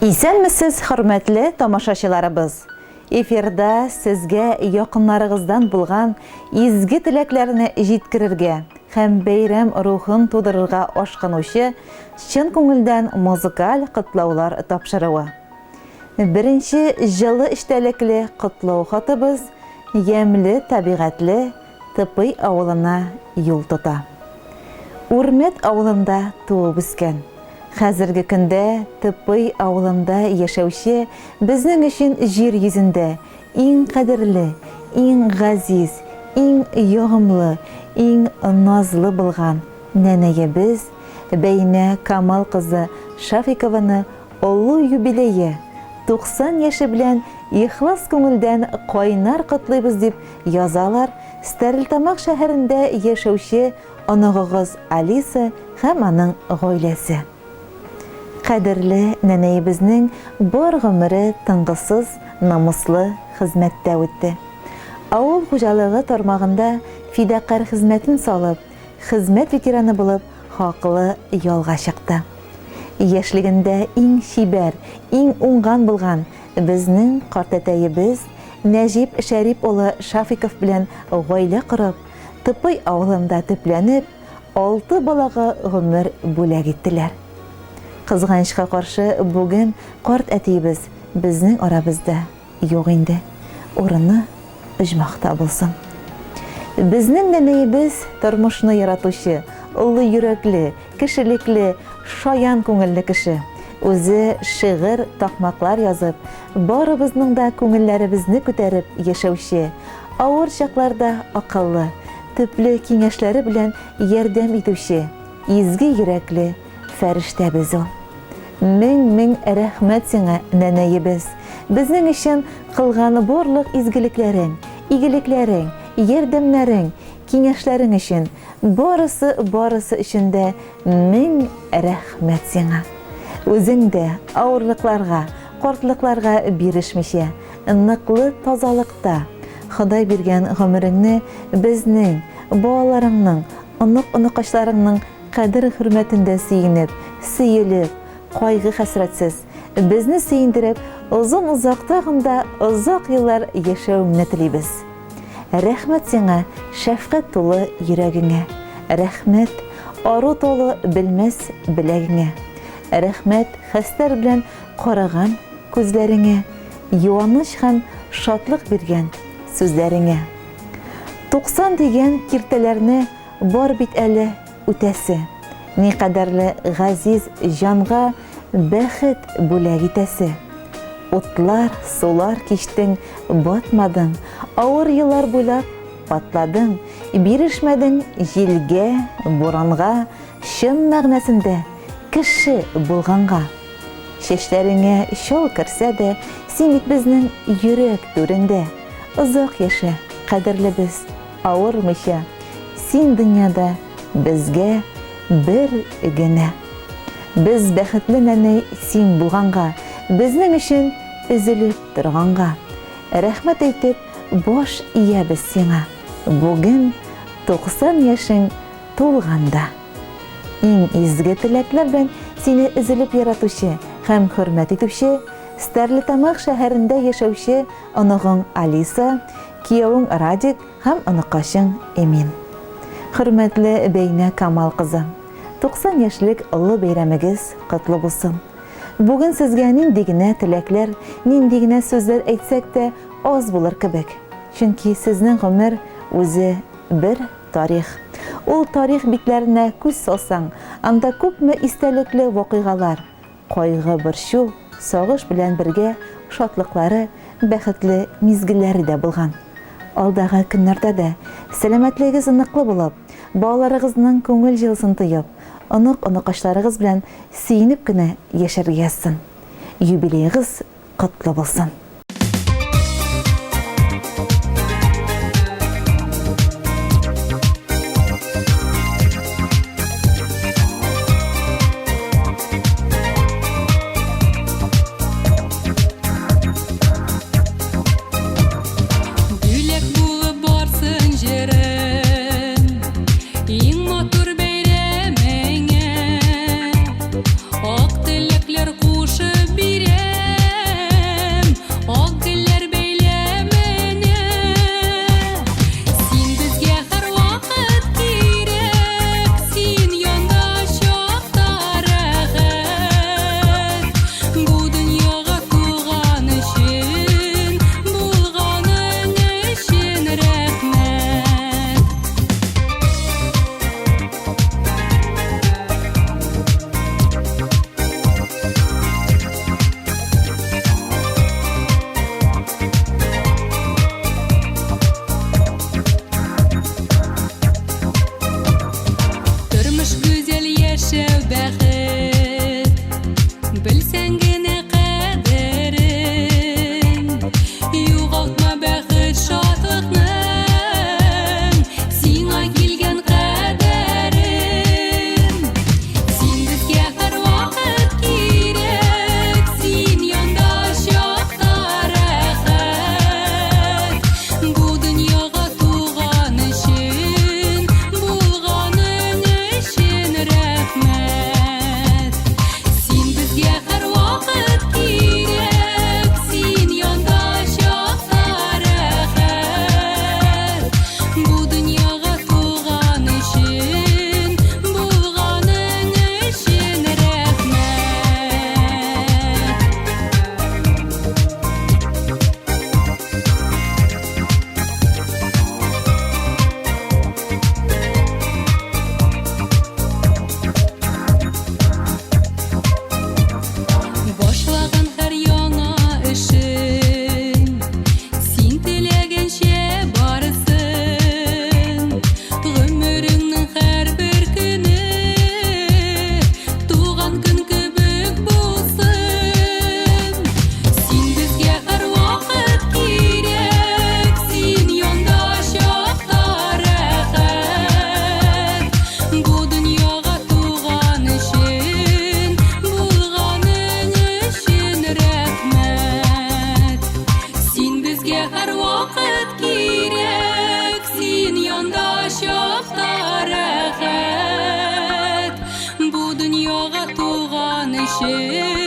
Исәнмесез, хөрмәтле тамашачыларыбыз! Эфирда сезгә якыннарыгыздан булган изге теләкләрне җиткерергә һәм бәйрәм рухын тудырырга ашкынучы чын күңелдән музыкаль котлаулар тапшыруы. Беренче җылы эчтәлекле котлау хатыбыз ямьле табигатьле Тыпый авылына юл тота. Үрмәт авылында туып үскән. Хәзерге көндә Тыпый авылында яшәүче безнең өчен җир йөзендә иң кадерле, иң газиз, иң ягымлы, иң назлы булган нәнәебез Бәйнә Камал кызы Шафикованы олы юбилее, 90 яше белән ихлас күңелдән кайнар котлыйбыз дип язалар Стәрлетамак шәһәрендә яшәүче оныгыгыз Алиса һәм аның гаиләсе. Кадерле нәнәебезнең бар гомере тынгысыз, намуслы хезмәттә үтте. Авыл хуҗалыгы тармагында фидакарь хезмәтен салып, хезмәт ветераны булып хаклы ялга чыкты. Яшьлегендә иң чибәр, иң уңган булган безнең картәтәебез Нәҗип Шәрип улы Шафиков белән гаилә корып, Тыпый авылында төпләнеп, алты балага гомер бүләк иттеләр. Кызганычка каршы, бүген карт әтиебез безнең арабызда юк инде. Урыны оҗмахта булсын. Безнең нәнәебез тормышны яратучы, олы йөрәкле, кешелекле, шаян күңелле кеше. Үзе шигырь, такмаклар язып, барыбызның да күңелләребезне күтәреп яшәүче, авыр чакларда акыллы, төпле киңәшләре белән ярдәм итүче, изге йөрәкле фәрештәбез ул. Мең-мең рәхмәт сиңа, нәнәебез! Безнең өчен кылган барлык изгелекләрең, игелекләрең, ярдәмнәрең, киңәшләрең өчен, барысы-барысы өчен дә мең рәхмәт сиңа! Үзең дә авырлыкларга, картлыкларга бирешмичә, ныклы тазалыкта, Ходай биргән гомереңне безнең, балаларыңның, онык-оныкачларыңның кадер-хөрмәтендә сөенеп, сөелеп, кайгы-хәсрәтсез, безне сөендереп, озын-озак тагын да озак еллар яшәвеңне телибез. Рәхмәт сиңа шәфкать тулы йөрәгеңә, рәхмәт ару-талу белмәс беләгеңә, рәхмәт хәстәр белән караган күзләреңә, юаныч һәм шатлык биргән сүзләреңә. 90 дигән киртәләрне Бар бит әле үтәсе. Никадәрле газиз җанга бәхет бүләк итәсе. Утлар, сулар кичтең, батмадың, авыр еллар буйлап атладың, бирешмәдең җилгә, буранга, чын мәгънәсендә кеше булганга. Чәчләреңә чал керсә дә, син бит безнең йөрәк түрендә. Озак яшә, кадерлебез! Авырмыйча, син дөньяда безгә бер генә. Без бәхетле нәнәй син булганга, безнең өчен өзелеп торганга. Рәхмәт әйтеп баш иябез сиңа, бүген 90 яшең тулганда. Иң изге теләкләр белән сине өзелеп яратучы һәм хөрмәт итүче Стәрлетамак шәһәрендә яшәүче оныгың Алиса, Киявең Радик һәм оныкачың Эмин. Хөрмәтле Бәйнә Камал кызы! 90 яшьлек олы бәйрәмегез котлы булсын! Бүген сезгә нинди генә теләкләр, нинди генә сүзләр әйтсәк тә аз булыр кебек. Чөнки сезнең гомер үзе бер тарих. Ул тарих битләренә күз салсаң, анда күпме истәлекле вакыйгалар, Кайгы-борчу, сагыш белән бергә шатлыклары, бәхетле мизгелләре дә булган. Алдагы көннәрдә дә сәламәтлегегез ныклы булып, балаларыгызның күңел җылысын тоеп, онык-оныкачларыгыз белән сөенеп кенә яшәргә язсын. Юбилеегыз котлы булсын! Бүләк булып барсын җырым, Иң матур бәйрәмеңә. Ак теләкләр кушып бирәм. гүзәл яшәү бәхет. Белсәң генә кадерен, югалтма бәхет шатлыкның, сиңа килгән кадәрен. Син безгә һәрвакыт кирәк, син янда чакта рәхәт. Бу дөньяга туган өчен, булганың өчен рәхмәт. Син безгә һәрвакыт кирәк, син янда чакта рәхәт. Бу дөньяга туган өчен, булганың өчен рәхмәт. Башлаган һәр яңа эшең син теләгәнчә барсын. Гомереңнең һәрбер көне туган көн кебек булсын. Син безгә һәрвакыт кирәк, син янда чакта рәхәт. Бу дөньяга туган өчен, булганың өчен рәхмәт. Син безгә һәрвакыт кирәк, син янда чакта рәхәт. Бу дөньяга туган өчен,